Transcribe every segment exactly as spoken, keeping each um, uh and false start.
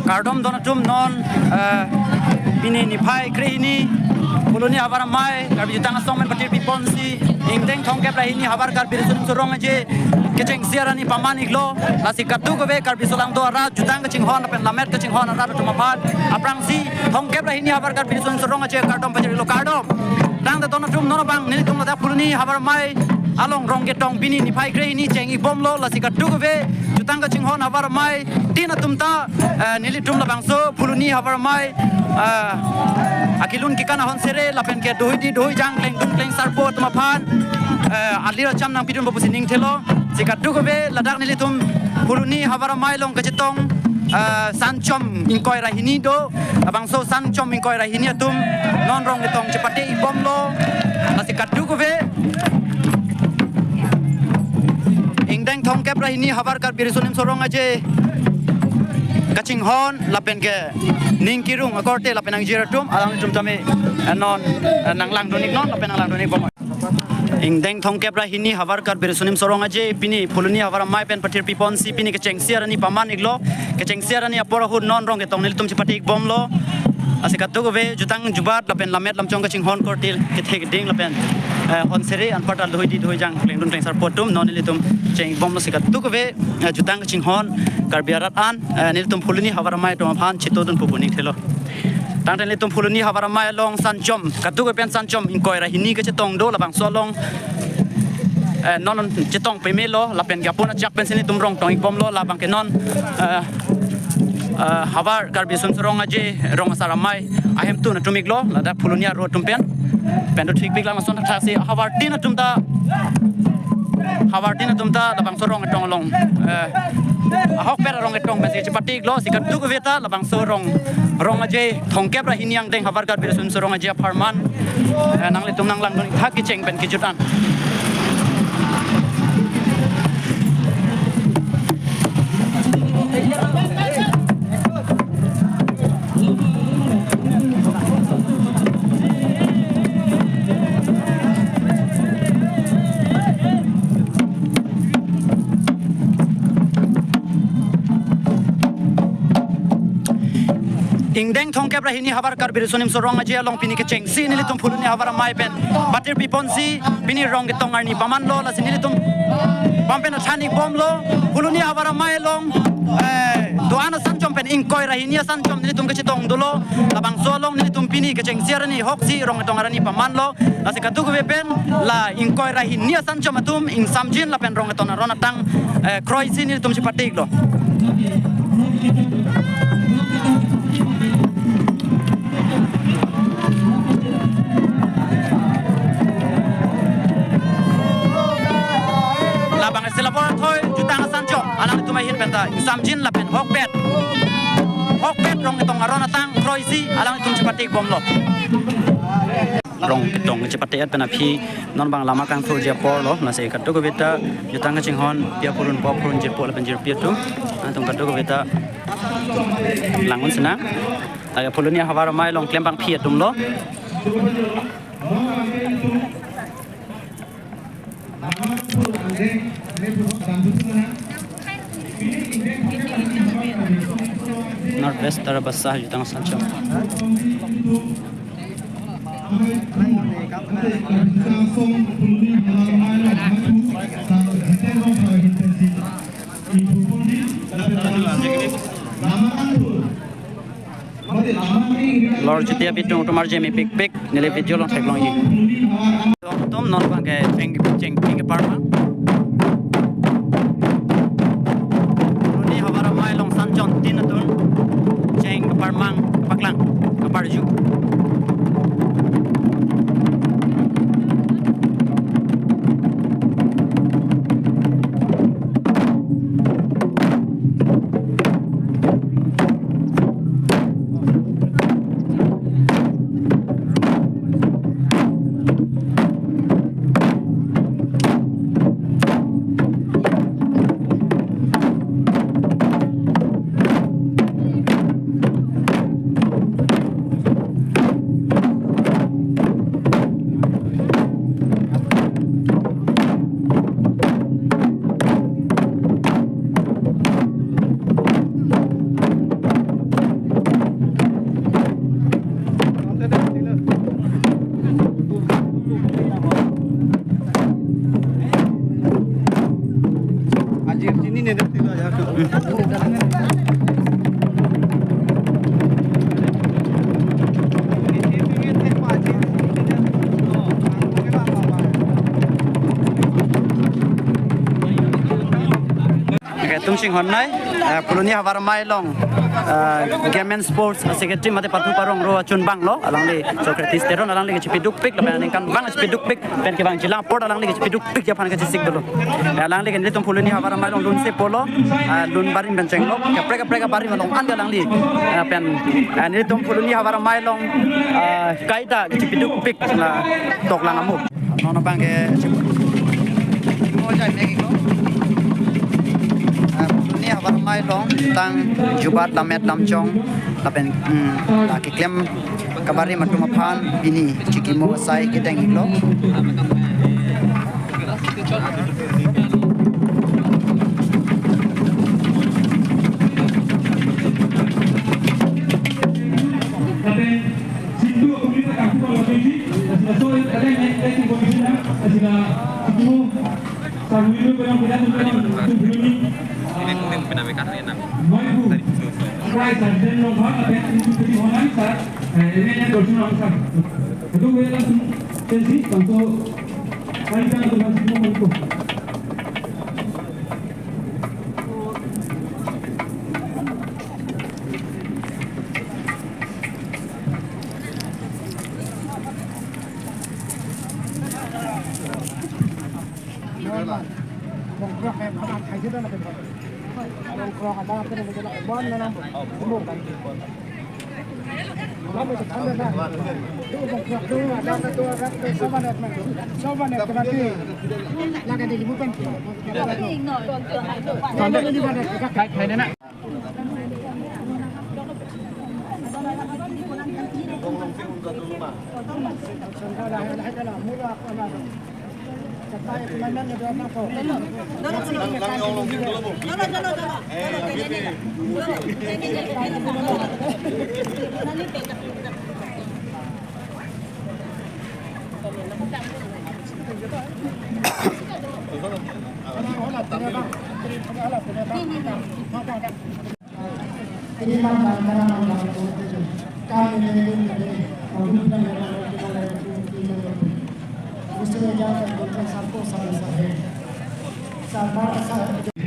Kardom don atum, non, eh, pini niphai krehini, Phuloni Havar Amei Karbi Jutang Asong pen patir piponsi, ingdeng thomkep ra hini Havar Karbi Riso Nimso Rong Aje kechengsi arni paman iklo. Lasi kadokave Karbi solangdo arat, jutang kachinghon lapen lammet kachinghon arat atum aphan aphrangsi thomkep ra hini Havar Karbi Riso Nimso Rong Aje kardom pajirlo, kardom. Tangte don atum, non abang nelitum ladak Phuloni Havar Amei along rong ketong pini niphai krehini cheng-ik bomlo. Lasi kadokave jutang kachinghon Havar Amei tin atum ta, eh, nelitum labangso Phuloni Havar Amei, eh, akelun kekan ahon sere lapen ke dohoidi dohoijang klengdun klengsarpo atum aphan, eh, alir acham nangpidunpo pusi ningthelo. Si kadokave ladak nelitum Phuloni Havar Amei along kachetong, eh, sanchom ingkoi ra hini do, labangso sanchom ingkoi ra hini atum non rong ketong chepate-ik bomlo. Lasi kadokave ingdeng thomkep ra hini Havar Karbi Riso Nimso Rong Aje kachinghon lapen ke ning kirung akorte lapen angjir atum, alanglitum tame, eh, non, eh, nanglangdun-iknon lapen nanglangdun-ik bom. Ingdeng thomkep ra hini Havar Karbi Riso Nimso Rong Aje pini Phuloni Havar Amei pen patir piponsi pini kechengsi arni paman iklo. Kechengsi arni apor ahut non rong ketong nelitum chepate-ik bomlo. Lasi kadokave jutang jubat lapen lammet lamchong kachinghon korte kethe keding lapen, eh, hon sere anparta dohoidi dohoijang klengdun klengsarpo atum non nelitum cheng-ik bomlo. Si kadokave, eh, jutang kachinghon Karbi arat an, eh, nelitum Phuloni Havar Amei atum aphan chetongdunpo pu ningthelo. Tangte nelitum Phuloni Havar Amei along sanchom, kadokave pen sanchom ingkoi ra hini kachetong do, labangso along, eh, non chetong pemelo lapen ke apun ajak pensi nelitum rong tong-ik bomlo, labang ke non, eh, eh, Havar Karbi Riso Nimso Rong Aje rong asar amei ahemtun atum iklo, ladak Phuloni aro atum pen. Pen do thik pik lang ason thaksi Havar tin atum ta, Havar tin atum ta labangso rong ketong along, eh, ahokpet arong ketong pensi chepate-iklo. Si kadokave ta labangso rong, rong aje thomkep ra hini angdeng Havar Karbi Riso Nimso Rong Aje apharman, eh, nanglitum nanglangdun-ik tha kecheng pen kejut an. Ingdeng thomkep ra hini Havar Karbi Riso Nimso Rong Aje along pini kechengsi nelitum Phuloni Havar Amei pen patir piponsi pini rong ketong arni pamanlo. Lasi nelitum pam pen athan-ik bomlo, Phuloni Havar Amei along, eh, do-an asanchom pen ingkoi ra hini asanchom nelitum kachetong dolo. Labangso along nelitum pini kechengsi arni hoksi rong ketong arni pamanlo. Lasi kadokave pen la ingkoi ra hini asanchom atum ingsamjin lapen rong ketong aron atang, eh, kroisi nelitum chepate-iklo. Labang isi labor athoi jutang asanchom alangtum ahin pen ta ingsamjin lapen hokpet, hokpet rong ketong aron atang kroisi alangtum chepate-ik bomlo. Rong ketong chepate-et pen aphi non abang lama kangthurji aporlo, lasi kadokave ta jutang kachinghon pi aphurun po aphurun jirpo lapen jirpi atum, atum kadokave ta lang-un sinang. Lake Phuloni Havar Amei along klembangpi atumlo. North West Tarabasa jutang asanchom. Lor chuti abitung tumar jemi pikpik neli video along theklongji. Atum non abang ke cheng, cheng, cheng keparmang. Phuloni Havar Amei along sanchom tin atum cheng keparmang, kepaklang, keparju. Chinghonnei, eh, Phuloni havar amei along, eh, Game and Sports Secretary mate Pathu Parong ro achun banglo, alangli Socrates Teron, alangli kachipidukpik, lapen aningkanvang chipidukpik, pen kevang jilang apor alangli kachipidukpik aphan kachisik dolo. Eh, alangli ke nelitum Phuloni havar amei along lunse pulo, eh, lun barim pen chenglo, kaprek kaprek abarim along an alangli, eh, pen, eh, nelitum Phuloni havar amei along, eh, kaita kachipidukpik la toklang amu. Non abang ke chip-, mo jai mek iklo. Ah, Phuloni havar amei along tang jubat lammet lamchong lapen, hmm, la keklem kabarim atum aphan pini chikimo asai kedeng iklo. Lapen Singtu akumli ta kangpu bang lapen ji, asina so kadang main playing position na, asina Singtu sarui lo penang pinang tu penang tu Phuloni. Mai bu. Prize and then long bhag apen Singtu peti honai sa, eh, eme yang dorsun ram sa. Itu gue langsung tensi, langsung kali kan tu langsung mau ikut.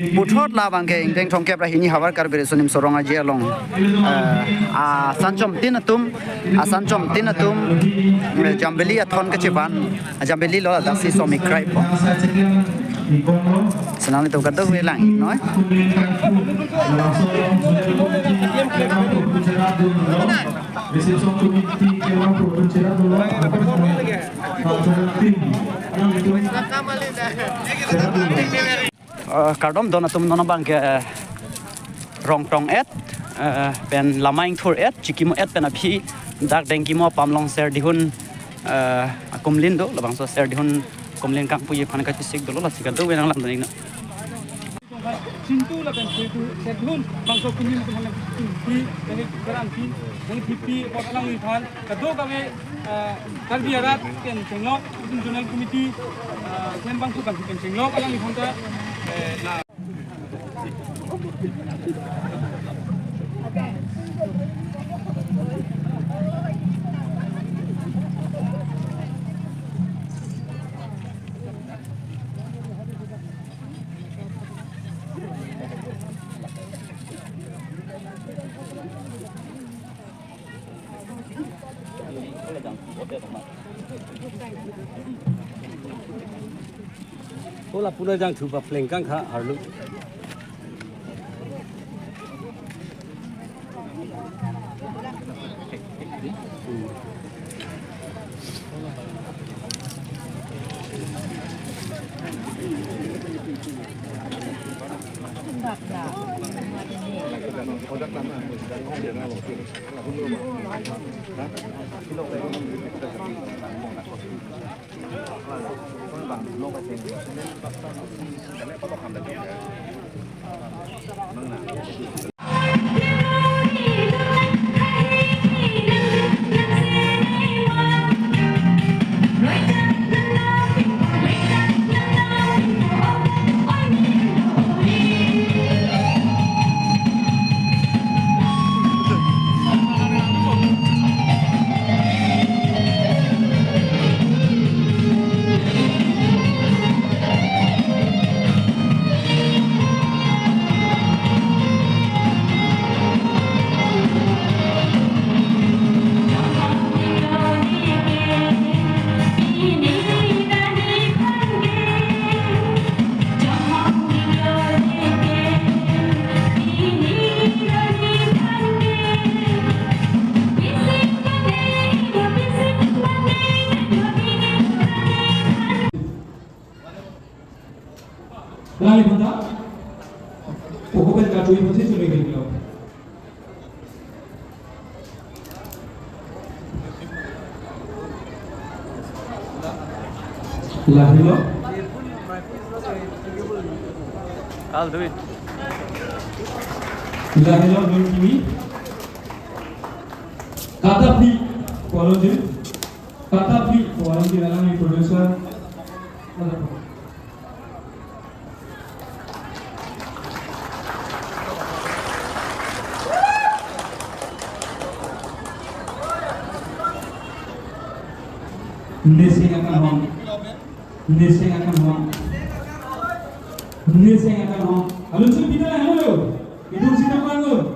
Puthot labang ke ingdeng thomkep ra hini havar Karbi Riso Nimso Rong Aje along, eh, asan chomtin atum, asan chomtin atum, eh, Jambili athon kachivan, Jambili lo adasi som ikrai po. Senang itu kadokave lang noi. Eh, kardom don atum non abang ke, eh, rongtong et, eh, pen lamai ingthur et, chikimo et pen aphi dak dengkimo apam along ser dihun, eh, akumlin do, labangso ser dihun akumlin kangpuji aphan kachisik dolo, lasi kadokave nanglang dun iknon. Singtu lapen Singtu, Singtu bangso akumlin atum aphan nangpi, nangpi, nangpi, nangpi, nangpi, apot alangliphan kadokave, eh, Karbi arat pen chenglok, itum zonal committee, eh, klembangso kan pen chenglok alangliphan ta, eh, la. Ko lapu nangthu papleng kang kha arlu. Lahelo. I'll do it. Lahelo, don't give me. Kata phli, volunteer. Kata phli, volunteer, alangli producer. Neseng akanghon. Neseng akanghon. Neseng akanghon. Alun si pita halo. Itum si kapan lo.